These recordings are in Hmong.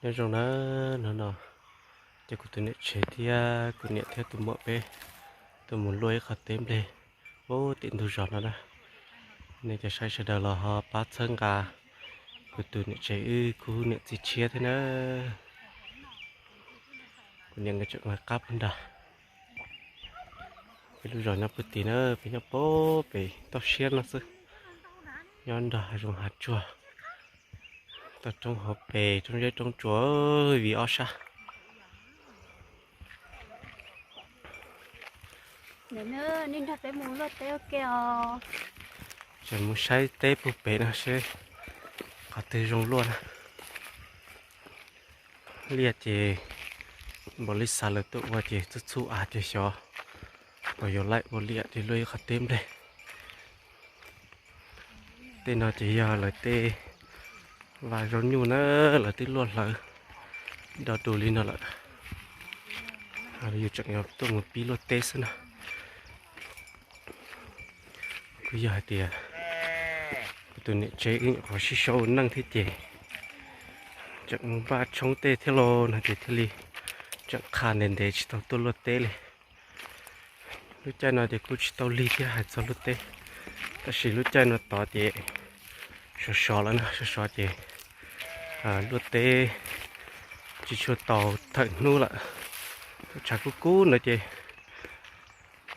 Nyob zoo na, hnub no ces kuv tus niam tsev thiab kuv niam thiab tus muam peb tuaj mus luaj ib qho teb nplej ub tim ntug zos no na. Nej cov saib sawv daws los ho pab txhawb nqa kuv tus niam tsev wb khub niam txiv tshiab thiab na. Kuv niam nkawd tseem nqa qab puag nrad. Peb lub zos nyob puag tid na, peb nyob puag pem toj siab no xwb, nyob nrog hav zoov hav tsuag, toj roob hauv pes, roob zeb roob tsuas vim ob sab. Tseem mus saib teb puag pem no seb qhov twg zoo luaj na. Liaj ces npaum li xav lawv tuaj ua ces txhub txhub av ces xyov puas yuav laij ua liaj ces luaj ib qho teb nplej. Tej no ces yog lawv tej vaj zaub nyuj na, lawv twb luaj hlawv do du li no lawm. Yus tseem yuav tuaj mus pib luaj teb xwb na. Kuj yog hais tias kuv tus niam tsev wb nyuam qhuav sib sau ua neej thiab ces tseem mus npaj tshoob tej thiab los no ces thiaj li tseem qha ntev ntev tsis tau tuaj luaj teb li. Lub caij no ces kuj tsis tau lig thiab hais txog luaj teb, tab sis lub caij no tod ces sov sov lawm na, sov sov ces luaj teb tsis tshua tau thawm hnub lawm. Tshav kub kub ntawd ces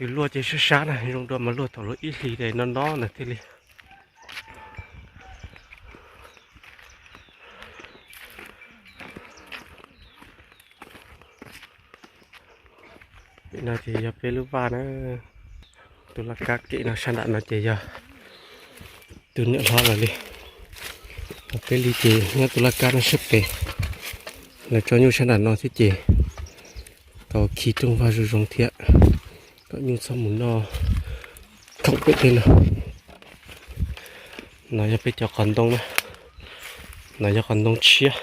yus luaj ces sab sab na, zoo dua mas luaj thaum lub ib hlis no no ntawd thiaj li. Pem no ces yog peb lub vaj na. Tus laj kab kem no sab nram no ces yog tus niam hlob lawv li. Peb li ces nyob tus laj kab no sab pem, lawv tso nyuj sab nram no thiab ces tau khi rooj vag zoo zoo thiab kom nyuj txhob mus noj khoom pem tej no. No yog peb cov qos ntoo na, no yog qos ntoo tshiab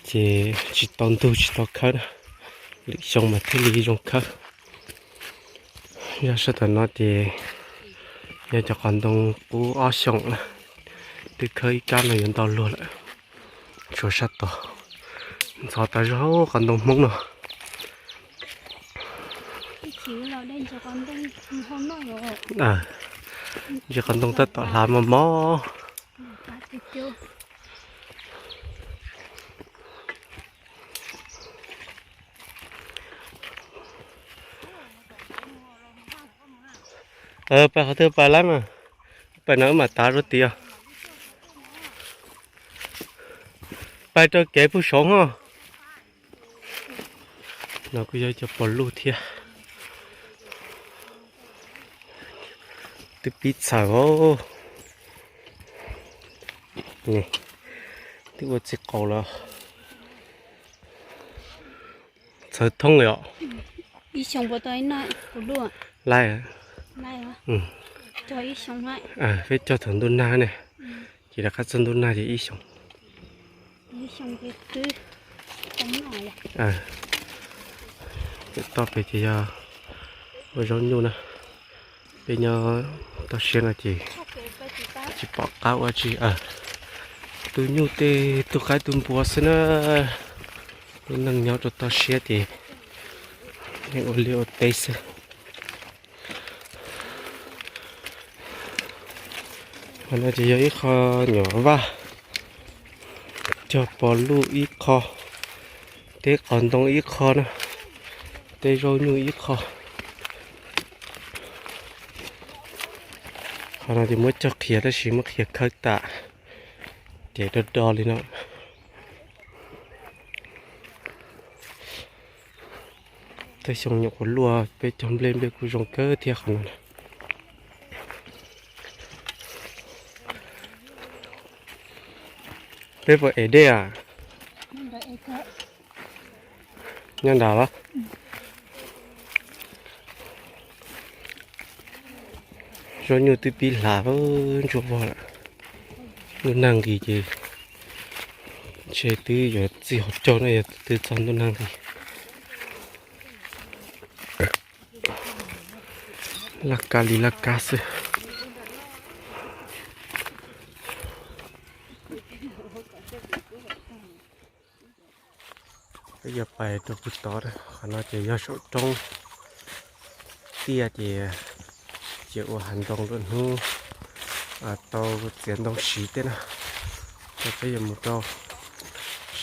ces tsis tau ntug tsis tau khawb na, lwm xyoo mas thiaj li zoo khawb. Yog sab tom no ces yog cov qos ntoo qub ob xyoos na, twb khawb ib kab no yuav ntau luag lawm. Tshuav sab tod, ntxhov tas zog qos ntoo Hmoob no. Ntsis qos ntoo tab tom hlav mos mos. Pais qhov twg pais lawm mas, pais no wb mam tav rau tias. Pais rau kev puag saud ho. No kuj yog cov pos luj thiab. Twb pib txhaws os. Twb ua txiv qaus lawm. Txhawv thoob li os. Laij. Peb cog thaum ntuj nag ne, ces rov qab txog ntuj nag ces ib xyoos. Pem toj pem ces yog ua zaub nyuj na. Peb nyob toj siab no ces tsis pom qab ua tsi. Tu nyuj tej, tu qaib tu npua xwb na. Lub neej nyob rau toj siab ces yeej ua liaj ua teb xwb. Qhov no ces yog ib qho nyuam vaj, cog pos luj ib qho, teb qos ntoo ib qho na, teb zaub nyuj ib qho. Qhov no ces muab cog qhiav tab sis muab qhiav khawb tas, ces do do li no. Tej xyoo nyuam qhuav luaj peb cog nplej, nplej kuj zoo kawg thiab qhov no. Peb puas ev dej a? Nyob nrad los? Zaub nyuj twb pib hlav ntsuab vog lawm. Ntuj nag nqis ces ntshe twb yuav txij hauv caug no yog twb txog ntuj nag nqis. Laj kab li laj kab xwb. Yuav pais rau puag tod, qhov no ces yog saum roob tiaj ces, ces ua hav ntoo lwm hnub tau txiav ntoo siv tej na. Ces peb yuav mus rau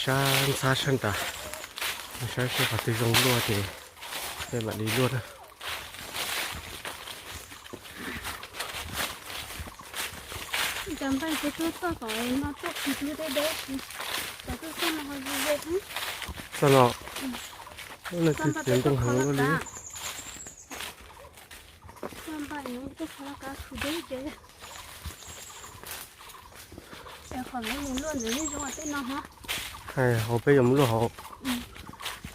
sab ntxhab sab nrad, mus saib seb qhov twg zoo luaj ces peb mam li luaj na. Txoj no, txiav ntoo heev luaj li. Hais hauv peb yuav mus luaj hauv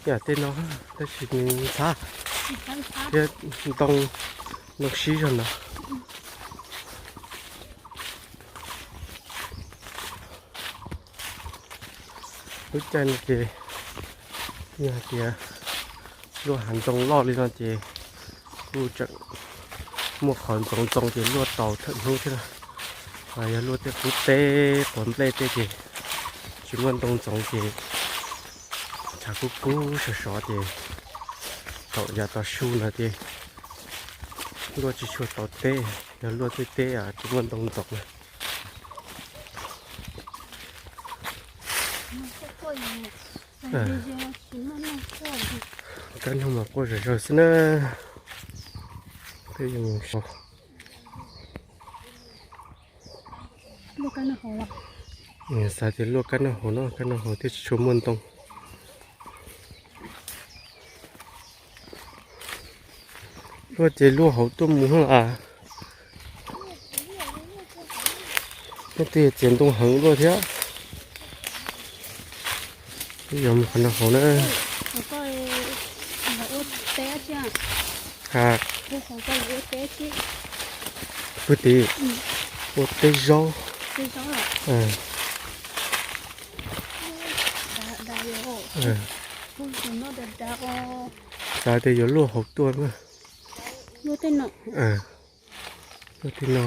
yam tej no, tab sis nws ntxhab thiab ntoo, ntoo sib zog no. Lub caij no ces yog hais tias luaj hav ntoo loj li no ces kuj tseem muaj qhov ntxoov ntxoo ces luaj tau thawm hnub thiab na. Ho yog luaj tej qub teb quav nplej tej ces tsis muaj ntoo ntxoov ces tshav kub kub sov sov ces thaum yav tav su no ces luaj tsis tshua tau teb, yog luaj tej teb tsis muaj ntoo ntxoov na. Kab noog mas quaj zom zaws xwb na. Peb yuav mus so. Xav tias luaj kab noog hauv no, kab noog hauv thiaj tsis tshua muaj ntoo. Luaj ces luaj hauv tuaj mus a. Leej twg txiav ntoo heev luaj thiab. Peb yuav mus qhov no hauv na. Ha. Puag tim ua teb zaub. Xav tias yuav luaj hauv tuaj na. Luaj tej no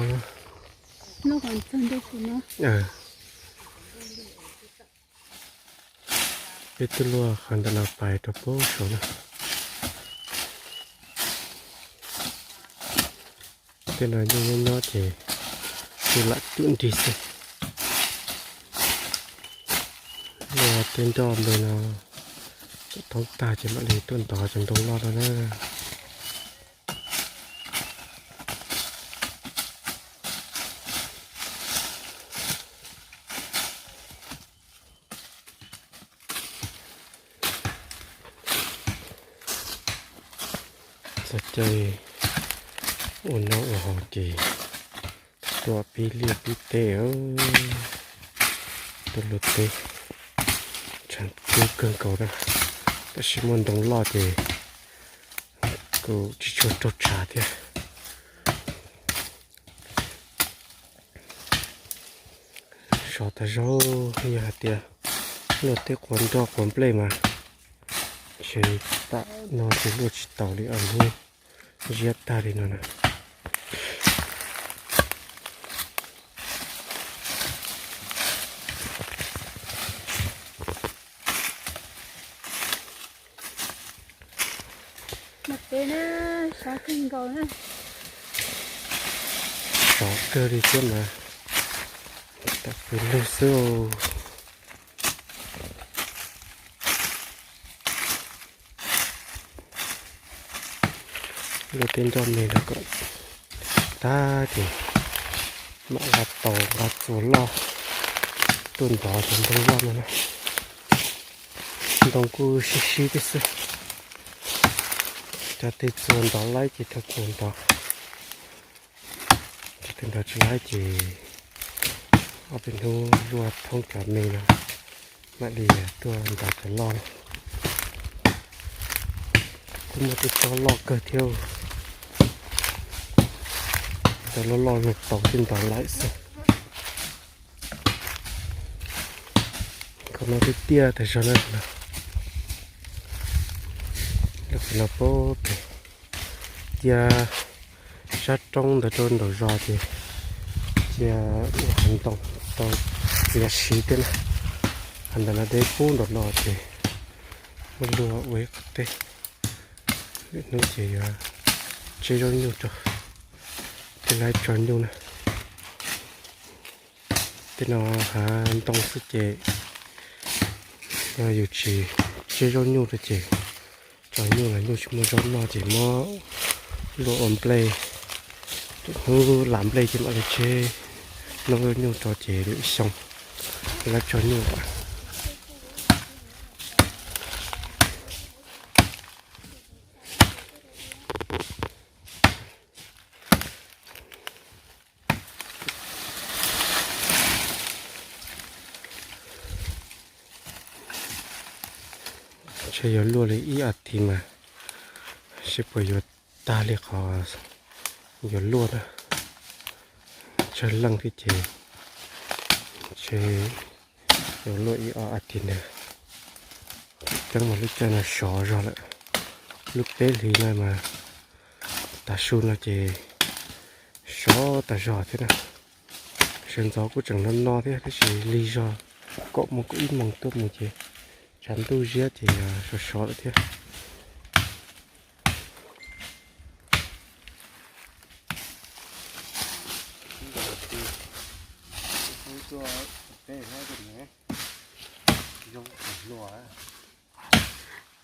na. Peb tuaj luaj qhov ntawm no pais rau puag saud na. Tej no nyob nyob ces kuj lam cuam nrig xwb. Luaj tej nroj npe no thoob tag ces mam li tuaj ntov cov ntoo loj no na. Txoj cai ua noj ua haus ces tuaj pib liaj pib teb, tuaj luaj teb, tshav kub kawg nkaus na. Tab sis muaj ntoo loj ces kuj tsis tshua raug tshav thiab. Sov tag zaug, yog hais tias luaj tej quav nroj quav nplej mas ntshe tam no ces luaj tsis taus li os, hnub ziab tag li no na. Sov kawg li thiab mas, tam pw lug xwb. Luaj tej nroj me no kom tag ces mam nqa tau nqa txuas loj tuaj ntov cov ntoo loj no na. Ntoo kuj sib sib thiab xwb. Cov tej txuas ntov laib ces thov txuas ntov. Cov tej ntov tsis laib ces ob peb hnub luaj thoob cov me no mam li tuaj ntov cov loj. Kuj muaj tej tsob loj kawg thiab. Cov loj loj luaj tau tej ntov laib xwb. Qhov no twb tiaj tas zog na. Lub qhov no pem cia sab roob ntawd rau nraum zos ces cia ua hav ntoo tau txiav siv thiab na. Hav ntawm no deb pub nraum no ces Muab luaj ua ib qho teb, lwm hnub ces yuav tseb zaub nyuj rau, tej laib tso nyuj na. Tej no hav ntoo xwb ces yog yus tsis tseb zaub nyuj rau ces tso nyuj los nyuj tsis muaj zaub noj ces muab luaj ua nplej. Hnub lam nplej ces mam li tseb noob zaub nyuj rau ces lwm xyoo laib tso nyuj. Ntshe yuav luaj li ib as thiv mas seb puas yuav tag li qhov yuav luaj na. Tsawg leej thiab ces ntshe yuav luaj ib ob as thiv ntawd. Teeb mas lub caij no sov zog lawm. Lub peb hlis no mas tav su no ces sov tas zog thiab na. Sawv ntxov kuj tseem no no thiab tab sis lig zog kaum moos kaum ib moos tuaj mus ces tshav ntuj ziab ces sov sov lawm thiab.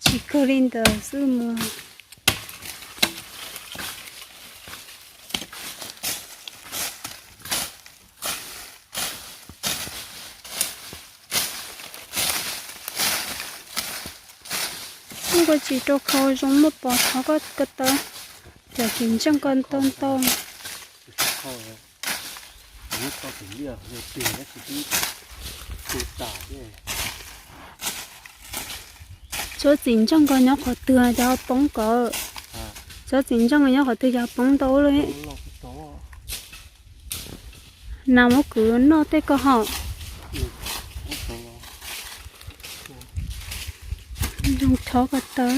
Tsis kawg li ntawd xwb mas. Koj tsis rau khau zoo muaj pos thov koj ko taw, cov txiv ntseej ko ntau ntau. Tsob txiv ntseej ko nyob qhov twg cov poob ko? Tsob txiv ntseej ko nyob qhov twg cov poob ntau li? Nas muab kwv noj tej ko hom. Zoo thov ko taw.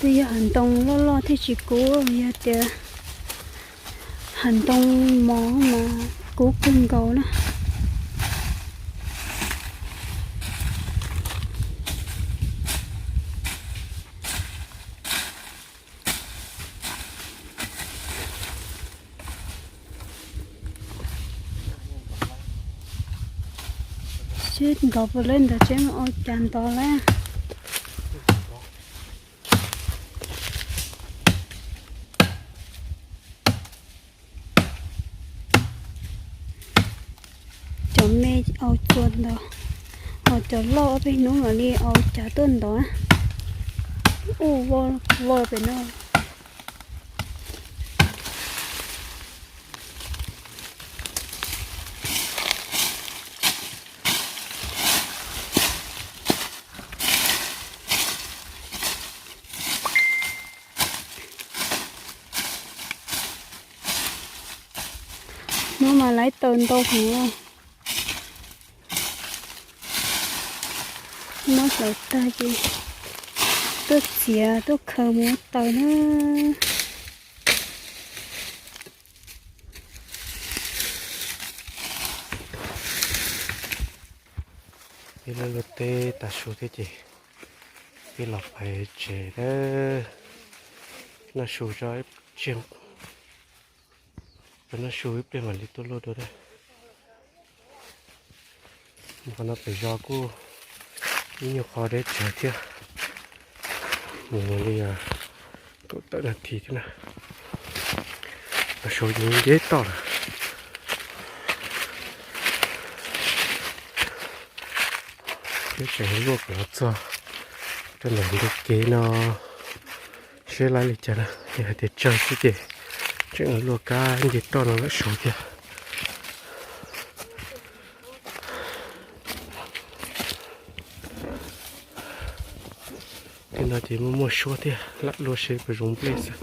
Twb yog hav ntoo loj loj thiaj tsis kub, yog tias hav ntoo mos mas kub kawg nkaus na. Seb nkawd puas lawv ntawd tsev mus ua cas ntov lawm. Cov me au txua ntawd, ho cov loj ob peb hnub mam li au cav tuaj ntov. Ub, voj pem no. Hnub mas lawv taws ntau heev. Muab hlawv tag ces tuaj txiav tuaj khaws mus taws na. Peb lub luaj teb tas su thiab ces peb los pais tsev na. Noj su tso ib pliag, noj su ib pliag mam li tuaj luaj dua na. Qhov no pem zos kuj ib nyuag qho deb tsawv thiab, mus li kaum tawm nas this thiab na. Los sau nce toj lawm. Tseem luaj kom los txog rau ntawm ntug kev no seb lawv li cas na. Yog hais tias tsawg xwb ces tseem luaj kab nce roj no lawm saud thiab. Tej no ces muaj muaj suab thiab, lam luaj seb puas zoo nplej xwb.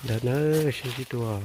Ntawd na, sib ntsib dua.